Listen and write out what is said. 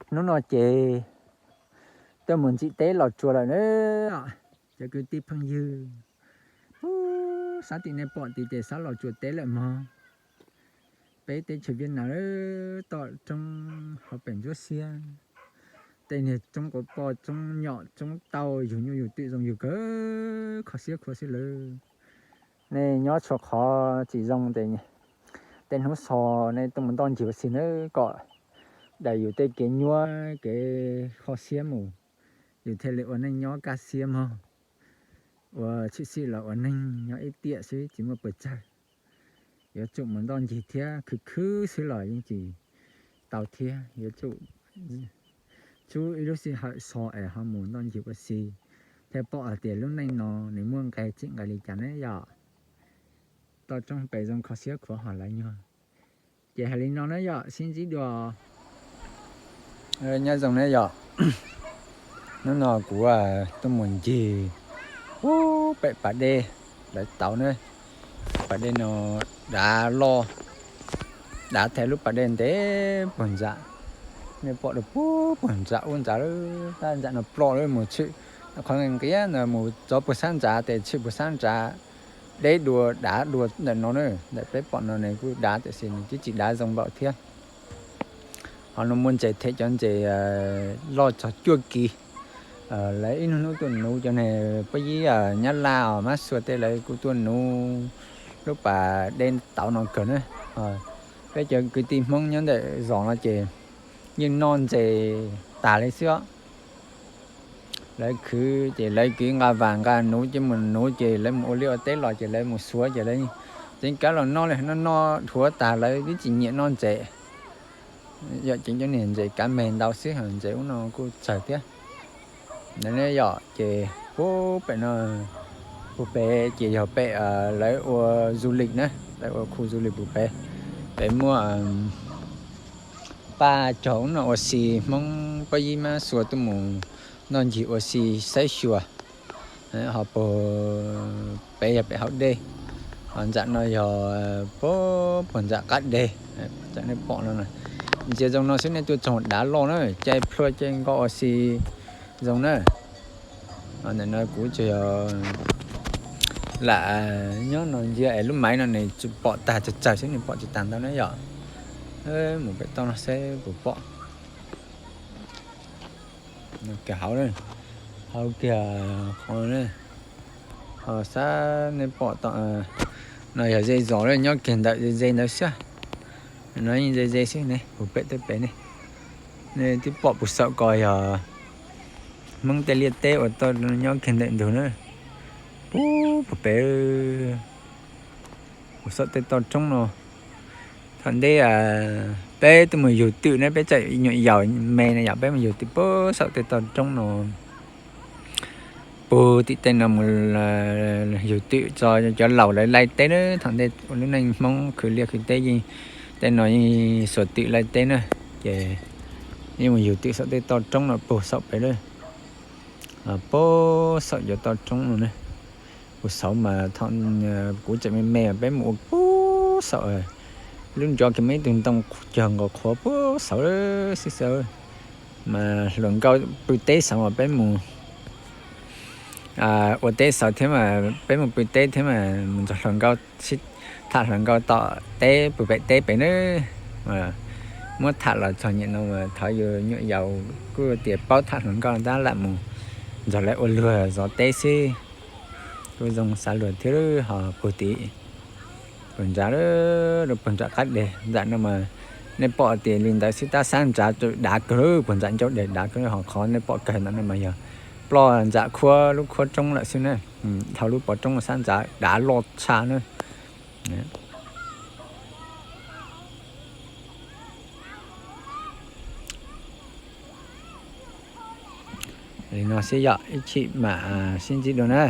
Hnub no ces tuaj mus ntxim teb Los Tsuas lawm na. Cov kwv tij phooj ywg, ub, sab tim nej pom tid ces sab Los Tsuas teb lawm mog. Peb teb chaws Viaj Nam toj roob hauv pes ntsuab xiab, tej niag roob quav poj, roob nyom, roob tauj, yug nyuj yug twm zoo yug kawg, kho siab khuav xwb lawm. Nej nyob txhua qhov tsis zoo ces tej hnub so nej tuaj mus ntoj ncig ua si nawb, kom daws yus tej kev nyuaj kev kho siab mus, yus thiaj li ua neej nyob kaj siab mog. Ua tshwm sim los ua neeg nyob ib tiam xwb tsis muaj pes tsawg. Yuav tsum mus ntoj ncig thiab, khwv khwv xwb los yeej tsis tau thiab. Yuav tsum tsub ib lub sij hawm so es ho mus ntoj ncig ua si thiaj pom hais tias lub neej no nws muaj nqe txim nqe li cas ne yom. Toj roob pes zoo kho siab khuav hos lawv nyuag. Ces hais li no na yom, sib ntsib dua. Nyob zoo na yom. Hnub no kuv tuaj mus ncig ub pem pas dej lawv tauv na. Pas dej no dav loj, dav thaij lub pas dej ntev puag ntsam. Nej pom dua puag ntsam ub ntsam lawm, tab ntawm no ploj lawm mus tshwm qhov nqia ntawd mus txog puag sab ntsav ces tshwm puag sab ntsav, deb dua dav dua ntawm no na. Ntawm peb pom no nws kuj dav tiam sis nws twb tsis dav zoo npaum thiab. Ho no muaj ntses them cov ntses loj txog cuaj kis. Lawv ib hnub hnub tuaj nuv cov niag pob yib Nyab Laj os Mab Suav tej lawv kuj tuaj nuv lub pas dej tauv no kawg na. Peb cov kwv tij Hmoob nyob ntawm zos no ces yeej noj ntses tag li xwb os. Lawv khwv ces lawv kwv nqa vas nqa nuv ces mus nuv ces lawv mus ua liaj ua teb los ces lawv mus xuav ces lawv tseev kav los noj li no, noj dhuav tag lawv twb tsis nyiam noj ntses. Yog tseev cov niag ntses kav me ntau xwb, ntses ub no kuj tsawg thiab. Yog ces puag pem no, puag pem ces yog pem lawv ua du lịch na, lawv ua khu du lịch puag pem. Pem muaj pab cog ub no ua si, Hmoob pob yib Mab Suav tuaj mus noj ncig ua si saib xyuas. Ho puag pem yog pem hauv dej, ho ntsam no yog puag ntxam qab deg. Tam nej pom no, ntsia zoo no xwb nej tuaj txog dav loj na, caij plhuaj caij nkoj ua si zoo na. Ntawm no kuv tsuas yog lam nyob no ntsia es lub maiv no nws tsuas pom tag tsawg tsawg xwb, nws pom tsis tag ntau na yom. Mus pem toj no seb puas pom. Kiag hauv, hauv kiag qhov no, ho sab nej pom tom no yog ze zos nyob kiag ntawm ze ze ntawd xwb. No yeej ze ze xwb ne, puag pem tej pem ne. Nej twb pom puag saum ko yog Hmoob tej liaj teb uas tau nyob kiag ntawm ntug na. Puag pem, puag saum tej toj roob no. Thaum ntej peb tuaj mus yug twm ne, peb tseem nyuam yaus me no yom, peb mus yug twm puag saum tej toj roob no. Puag tim tej no mus yug twm tso cov laus lawv laij teb na. Thaum ntej ua lub neej Hmoob khwv liaj khwv teb yeej, tej no yeej xuas twm laij teb na. Ces yeej mus yug twm saum tej toj roob no puag saum pem lawm. Puag saum cov toj roob no ne. Puag saud mas thaum kuv tseem me me peb mus ua puag saum, lub nrov kiag muaj ib tug ntoo cog nkaus qhuav puag saud xwb xwb. Mas hluas nkauj pw teb saud mas peb mus ua teb saud thiab mas peb mus pw teb thiab mas mus nrog hluas nkauj sib tham hluas nkauj tom teb puag pem teb pem na. Muab tham los txog nyem no mas thaum yus nyuam yaus kuj tias paub tham hluas nkauj tab lam mus nrog lawv ua luag zov teb xwb. Kuj zoo xav luag thiab ho puag tim puag nram, puag nram qab deg nram no mas nej pom tias li ntawd xwb tab sab nrad dav kawg, puag nram ncauj deg dav kawg, ho qhov nej pom kawg ntawm no mas yog ploj nram khuab lub khuab roob lawm xwb na. Dhau lub pov roob sab nrad dav loj tshaj na. Li no xwb yom, ib chim mam sib ntsib dua na.